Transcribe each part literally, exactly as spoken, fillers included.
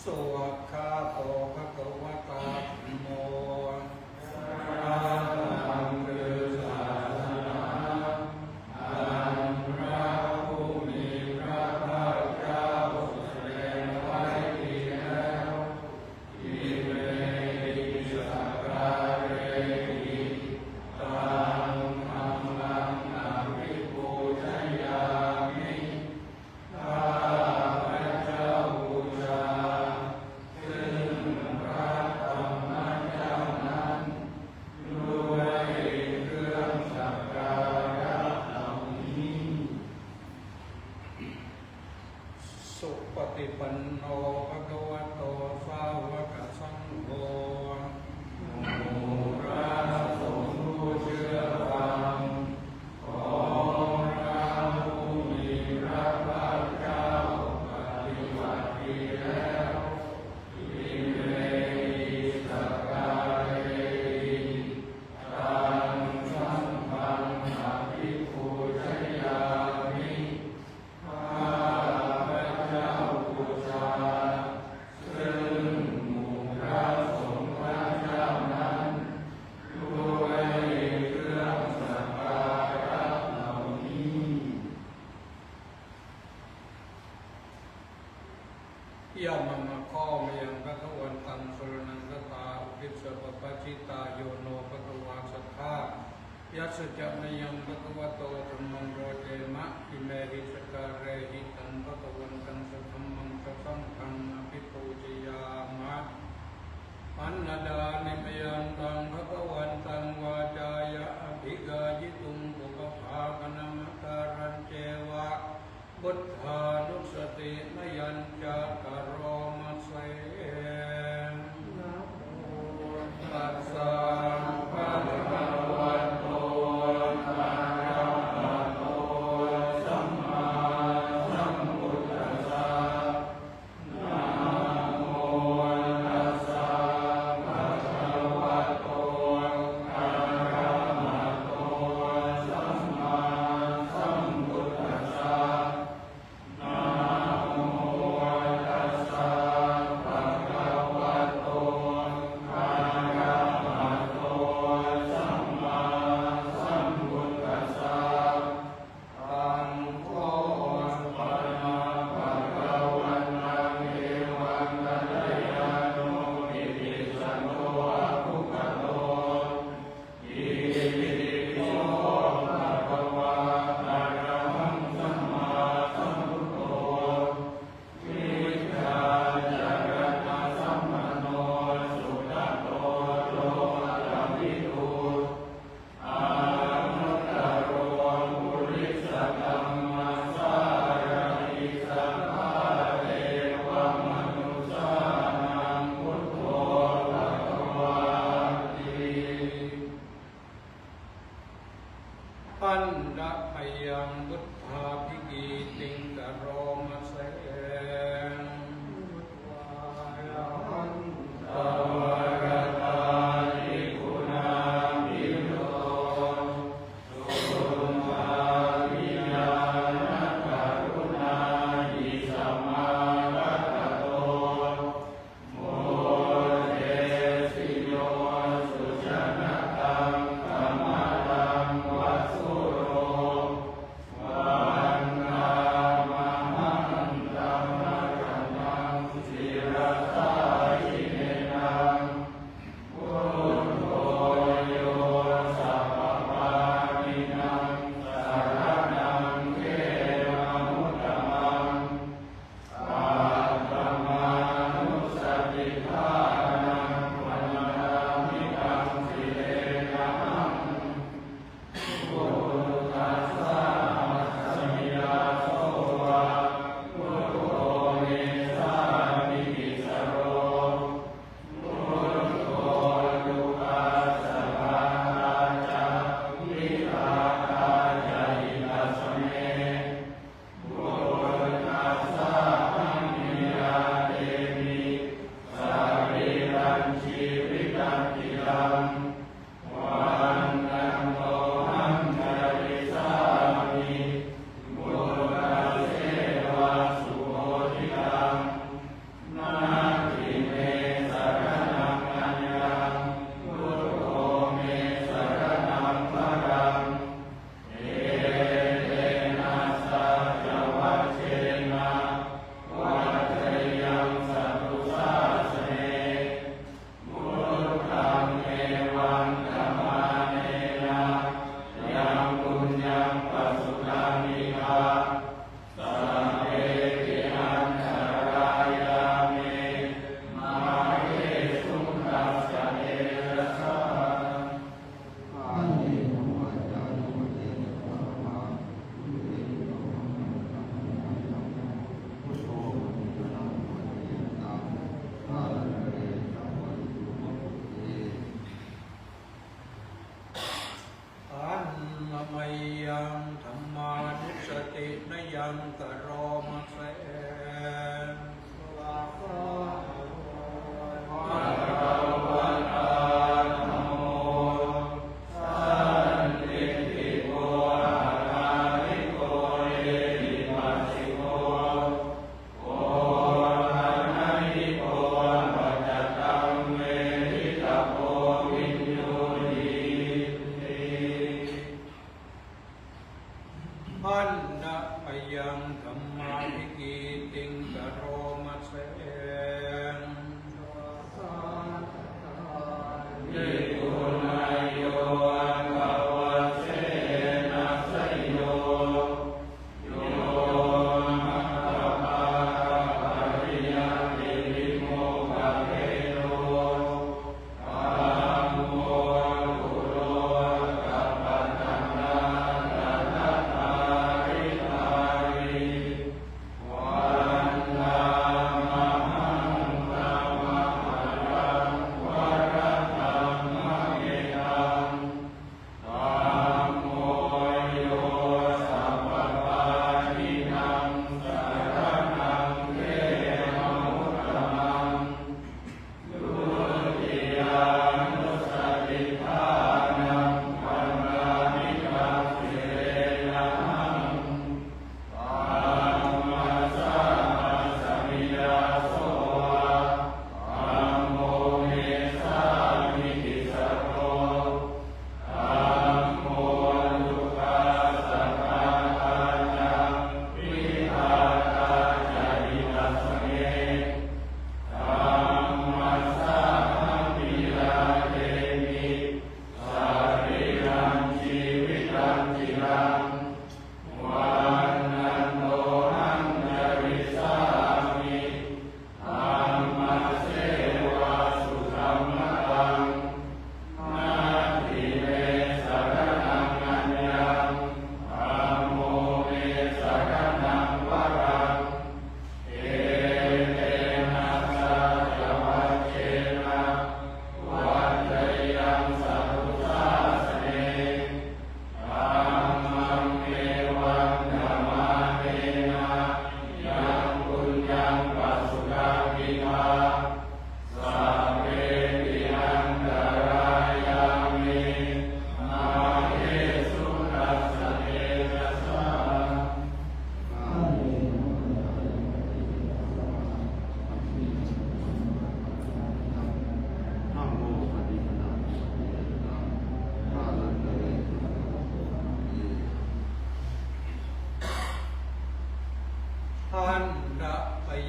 Svākkhāto bhagavatā dhammo. พระธรรมคือศาสนา อันพระผู้มีพระภาคเจ้าแสดงไว้ดีแล้ว Imehi sakkārehi taṃ dhammaṃ abhipūjayāmi. ข้าพระเจ้าบูชา ซึ่งพระธรรมเจ้านั้น ด้วยเครื่องสักการะเหล่านี้ Supaṭipanno bhagavato sāvakasaṅgho. หมู่พระสงฆ์ผู้เชื่อฟัง ของพระผู้มีพระภาคเจ้าปฏิบัติดีแล้ว Imehi sakkārehi taṃ dhammaṃ abhipūjayāmi. ข้าพระเจ้าบูชา ซึ่งหมู่พระสงฆ์พระเจ้านั้น ด้วยเครื่องสักการะเหล่านี้ Yāmāma kho mayaṃ bhagavantaṃ saraṇaṃ gatā, uddissa pabbajitā, yo no bhagavā satthā, yassa ca mayaṃ bhagavato dhammaṃ rojema, imehi sakkārehi taṃ bhagavantaṃ sadhammaṃ sasaṅghaṃ abhipūjayāma. Handa dāni mayaṃ taṃ bhagavantaṃ vācāya abhigāyituṃ, pubbabhāganamakārañceva buddhānussatinayañca karoma se. Namo tassa bhagavato arahato sammāsambuddhassa. Namo tassa bhagavato arahato sammāsambuddhassa. Namo tassa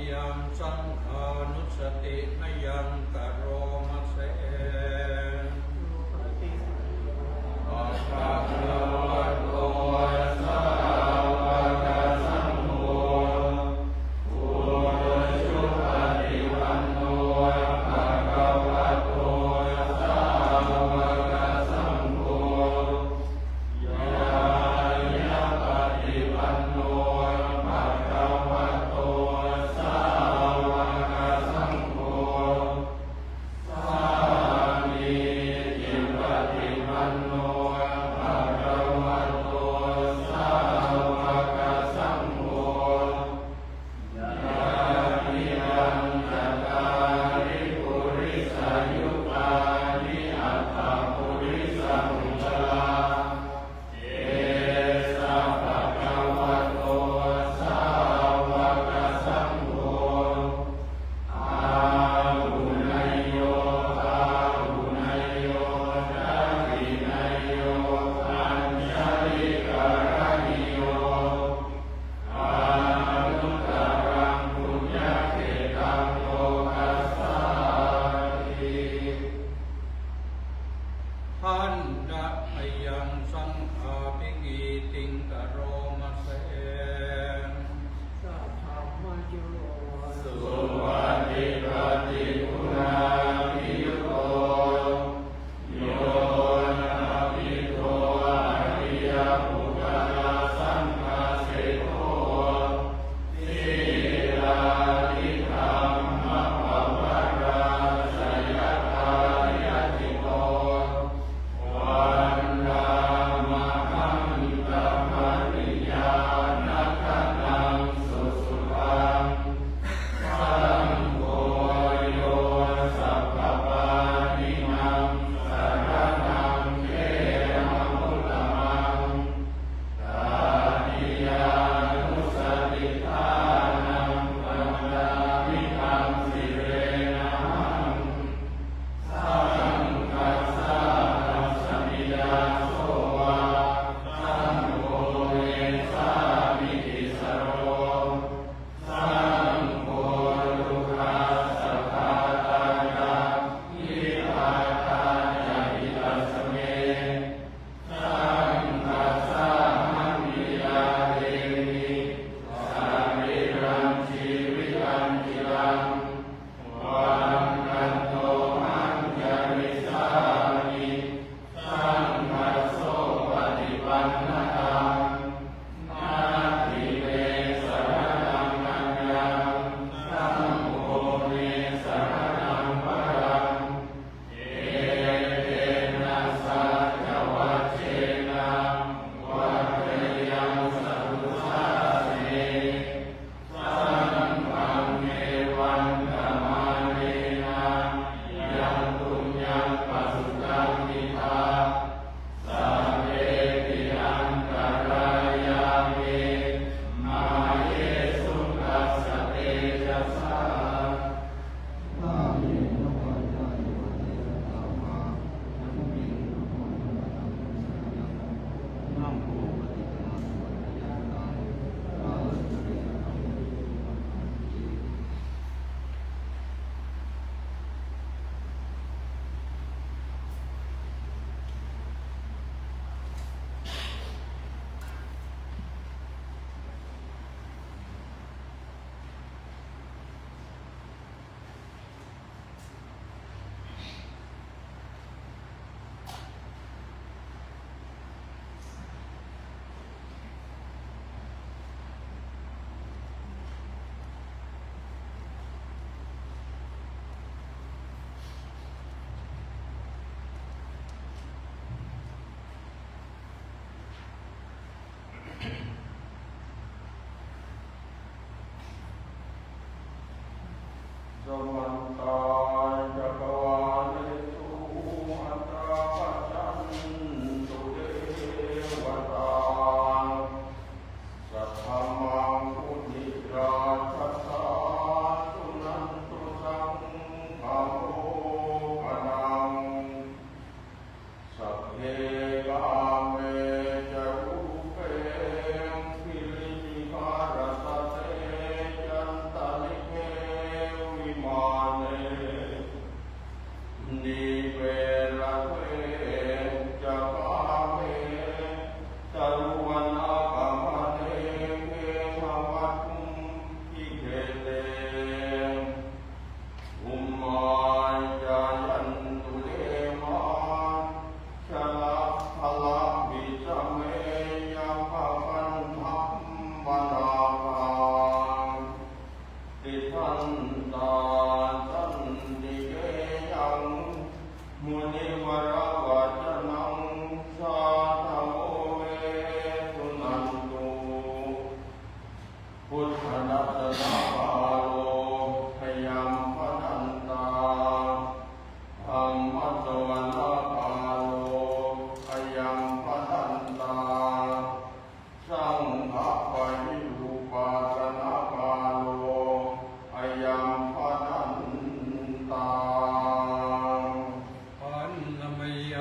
Yaṃ saṅghānussatinayaṃ karoma se. Bhagavato sāvakasaṅgho, ujupaṭipanno bhagavato sāvakasaṅgho, ñāyapaṭipanno bhagavato sāvakasaṅgho, sāmīcipaṭipanno bhagavato sāvakasaṅgho, yadidaṃ cattāri purisayugāni aṭṭha purisapuggalā, esa bhagavato sāvakasaṅgho, āhuneyyo pāhuneyyo dakkhiṇeyyo añjalikaraṇīyo, anuttaraṃ puññakkhettaṃ lokassāti. Handa mayaṃ saṅghābhigītiṃ karoma se. Saddhammayo supaṭipattiguṇābhiyutto, yoṭṭhabbidho ariyapuggalā saṅghaseṭṭho, sīlādidhammapavarāsayakāyacitto, vandāmahaṃ tamariyanāgadaṃ sudhuvaṃ saṅgho, yo sabbapāṇīnaṃ saraṇaṃ khemamuttamaṃ. Tatiyānussatiṭṭhānaṃ vandāmi taṃ sirenahaṃ, saṅghassāhasmi dāso va, saṅgho me sāmikissaro. Saṅgho dukkhassa ghātā ca, vidhātā ca hitassa me, saṅghassāhaṃ niyyādemi, sarīrañjīvitañcidaṃ, vandantohaṃ carissāmi, saṅghassopaṭipannataṃ. Natthi me saraṇaṃ aññaṃ, saṅgho me saraṇaṃ varaṃ. Etena saccavajjena, vaḍḍheyyaṃ satthu sāsane. Saṅghaṃ me vandamānena, yaṃ puññaṃ pasutaṃ idha, sabbepi antarāyā me, māhesuṃ tassa tejasā. Samantā cakkavāḷesu, atrāgacchantu devatā, saddhammaṃ munirājassa, suṇantu saggamokkhadaṃ. Sagge kāme ca rūpe, girisikharataṭe cantalikkhe, tā santike yaṃ munivaravacanaṃ sādhavo me suṇantu. Buddhadassanakāro ayambhadantā. Dhammasavanakāro ayambhadantā. Saṅghabhayudupāsanakāro ayambhadantā. Handa mayaṃ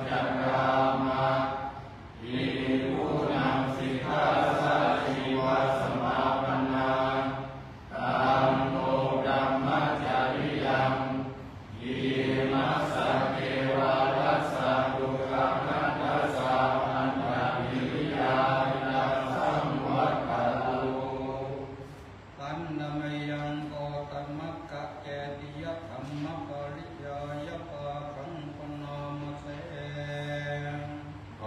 carāma. Bhikkhūnaṃ sikkhāsājīvasamāpannā, taṃ kho brahmacariyaṃ, khīṇassake vārassa dukkhaṅkhassa paṇḍapiriyā hitasaṃvattatu. Handa mayaṃ gotamakacetiya dhammapariyāya pāṭhaṃ bhaṇāma se.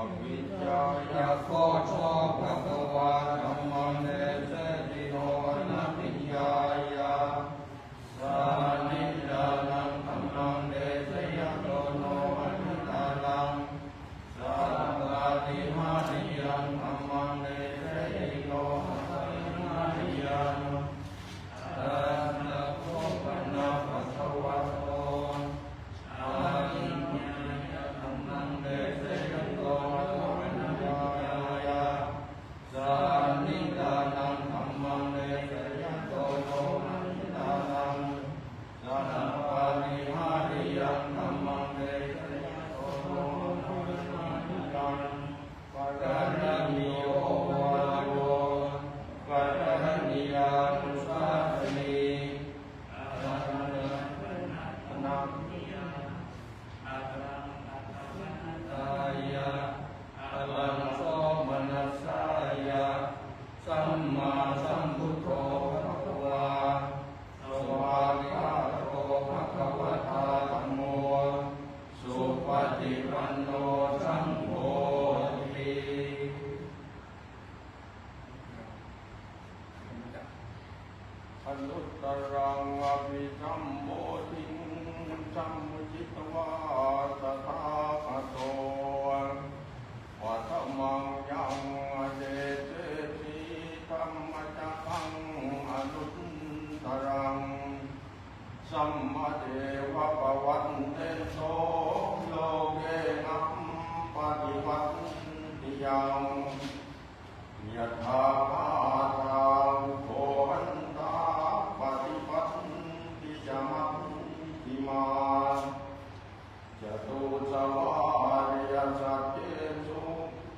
Abhiññāya kho so bhagavā dhammaṃ desesi no anabhiññāya. Sāmīcīnaṃ dhammaṃ deseyato no anantānaṃ, sahapāṭihāriyaṃ dhammaṃ desesi no appaṭihāriyaṃ. Tatra kho pana bhagavato abhiññāya dhammaṃ deseyato no anabhiññāya, sahasīcīnaṃ dhammaṃ deseyato no anantānaṃ, sahapāṭihāriyaṃ dhammaṃ deseyato no anabhiññāya. Karaṇīyo vācano karaṇīyanussāsanī, kāya kataṃ so manasāya sammāsambuddho bhagavā. Svākkhāto bhagavatā dhammo, supaṭipanno saṅghoti. Anuttaraṃ abhisambodhiṃ sammucitvā tathāgato, paṭhamaṃ yaṃ adesesi dhammacakkaṃ anuttaraṃ, sammādeva pavattento loke appaṭivattiyaṃ. Yathābhātā buddho antā paṭivattiya majjhimā, catusavāriyasaccesu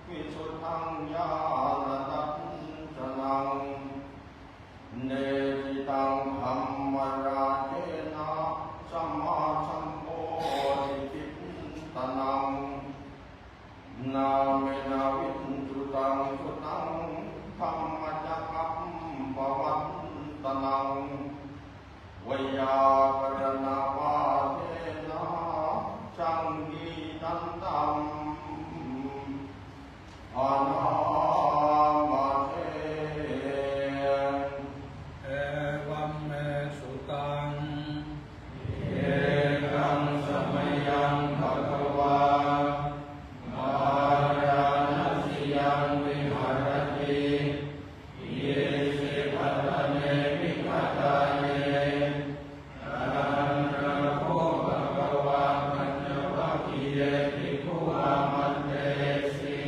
visuddhaṃ ñāṇadassanaṃ, desitaṃ dhammarājena sammāsambodhikittanaṃ, nāmena vizzutaṃ suttaṃ dhammacakkappavattanaṃ, veyyākaraṇavādena saṅgītantam bhaṇāma se. Evaṃ me sutaṃ. Ekaṃ samayaṃ bhagavā bārāṇasiyaṃ viharati isipatane migadāye. Tatra kho bhagavā pañcavaggiye bhikkhū āmantesi.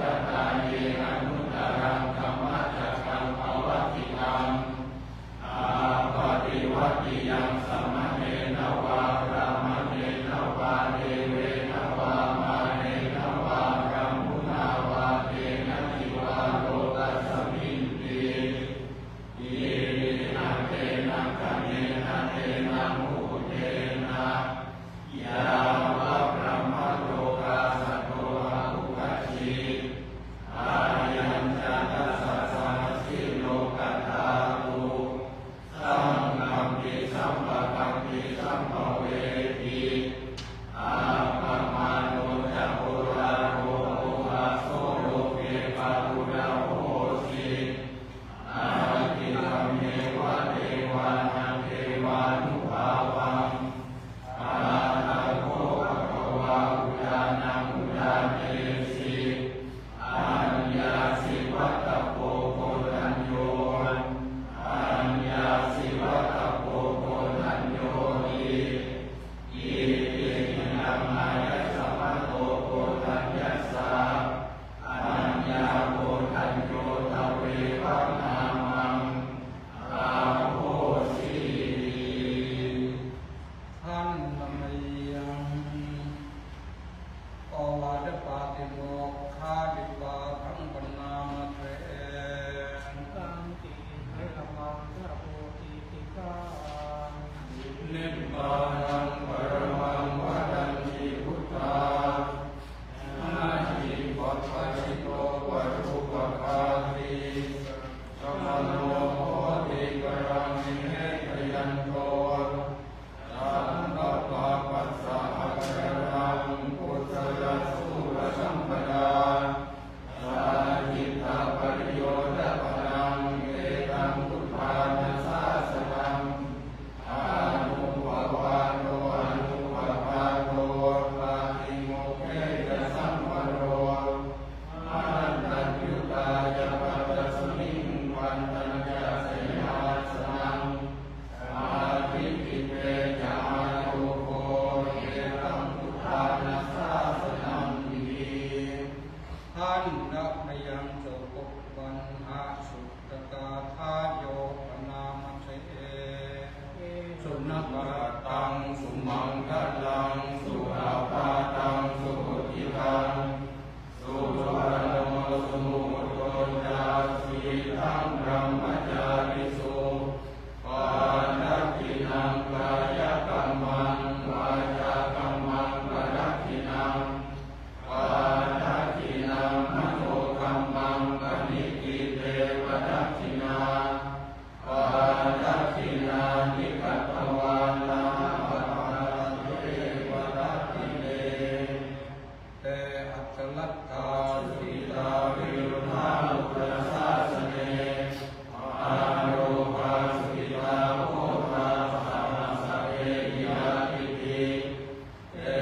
Yena anuttaraṃ dhammacakkaṃ pavattitaṃ appaṭivattiyaṃ samaṇena vā brāhmaṇena vā devena vā mārena vā brahmunā vā kenaci vā lokasminti, iti na tena khaṇena tena muhuttena yāva brahmalokā saddo abbhuggacchi. Ayañca dasa sahassī lokadhātu saṅkampi sampakampi sampavedhi. Appamāṇo ca oḷāro obhāso loke pāturahosi. Atikkammeva devānaṃ devānubhāvaṃ. Atha kho bhagavā udānaṃ udānesi: Aññāsi vata bho Koṇḍañño, aññāsi vata bho Koṇḍaññoti. Iti hidaṃ āyasmato Koṇḍaññassa aññākoṇḍañño tveva nāmaṃ ahosīti. Handa mayaṃ oghosāpaṭipokkhādipādaṃ bhaṇāma se. Khantīparamāntaboṭitikā nibbānaṃ paramaṃ vadanti buddhā. Na hi pabbajito va rūpaghātī samaṇo hoti karaṃ vihethayanto sabbapāpassa akāraṃ. Kusalassūpasampadā sacchikappariyodapanaṃ etaṃ buddhāna sāsanaṃ. Anupavādo anupaghāto pātimokkhe ca samparo. Mataññutā ca pattasiṃ pattañca seyāsanaṃ. Adhiṭṭhite ca āloko etaṃ buddhāna sāsanamhi. Handa mayaṃ sukubbaṇhasuttakāthāyo bhaṇāma se. Sunakkhattaṃ sumaṅgalaṃ supabhātaṃ suhuṭṭhitaṃ. Sukhaṇo sumuhutto ca suyiṭṭhaṃ brahmacārisu. Padakkhiṇaṃ kāyakammaṃ vācākammaṃ padakkhiṇaṃ. Padakkhiṇaṃ manokammaṃ paṇidhī te padakkhiṇā. Padakkhiṇāni katvāna labhantatthe padakkhiṇe. Te atthaladdhā sukhitā viruḷhā buddhasāsane. Arogā sukhitā hotha saha sabbehi ñātibhi. Te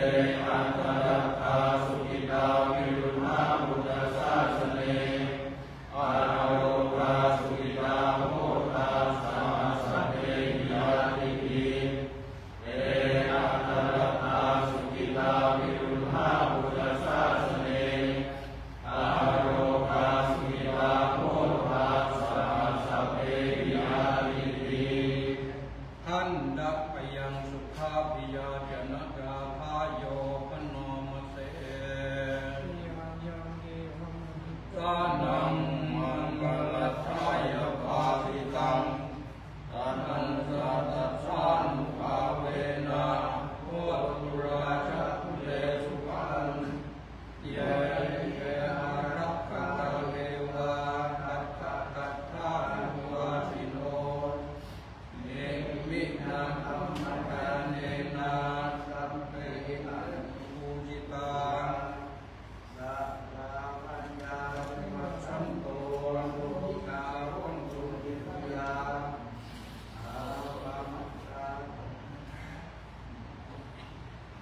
atthaladdhā sukhitā viruḷhā buddhasāsane. Arogā sukhitā hotha saha sabbehi ñātibhi. Te atthaladdhā sukhitā viruḷhā buddhasāsane. Arogā sukhitā hotha saha sabbehi ñātibhi. Handa mayaṃ sukhābhiyacanagāthāyo bhaṇāma se. Sānaṃ maṅgalatthayabbhāsitaṃ. Tantā saddasānubhāvena hotu rājagure sukhaṃ. Ye te ārakkhatā devā dasadhassānubhāsino. Iminā dhammadānena sabbe te pūjitā. Sadā vajjā vivassento sukhitā hontu nibbhayā.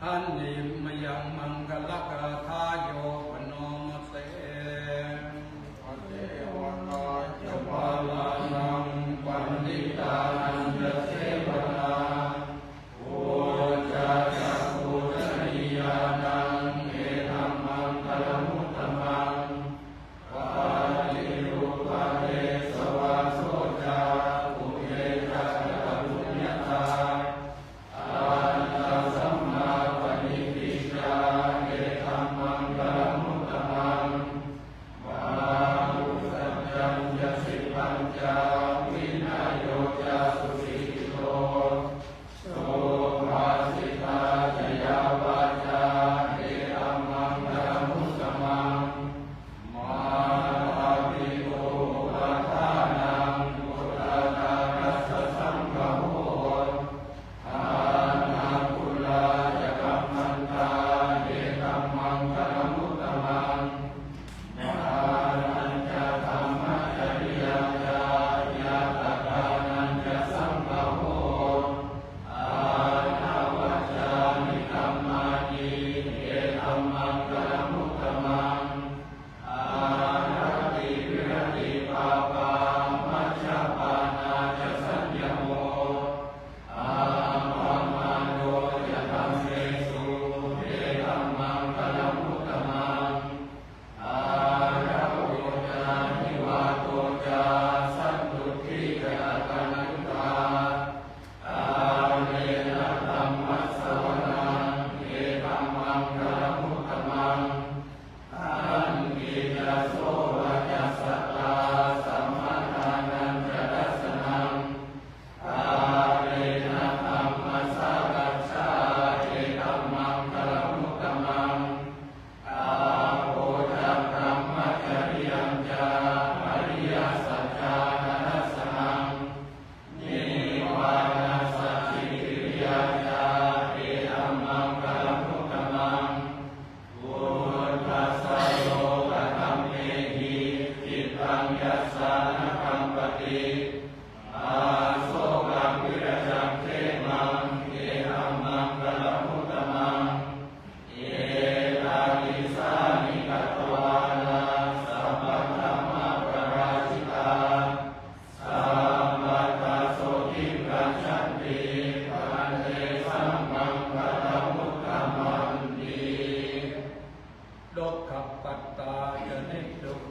Handa mayaṃ maṅgalagāthāyo bhaṇāma se. Asevanā ca bālānaṃ paṇḍitānañca sevanā. Pūjā ca pūjanīyānaṃ etammaṅgalamuttamaṃ. Sovacassatā samaṇānañca dassanaṃ, kālena dhammasākacchā etammaṅgalamuttamaṃ. Tapo ca brahmacariyañca ariyasaccāna dassanaṃ, nibbānasacchikiriyā ca etammaṅgalamuttamaṃ. Phuṭṭhassa lokadhammehi cittaṃ yassa na kampati, asokaṃ virajaṃ khemaṃ etammaṅgalamuttamaṃ. Etādisāni katvāna sabbatthamaparājitā, sabbattha sotthiṃ gacchanti tantesaṃ maṅgalamuttamanti. Dukkhappattā ca nidduk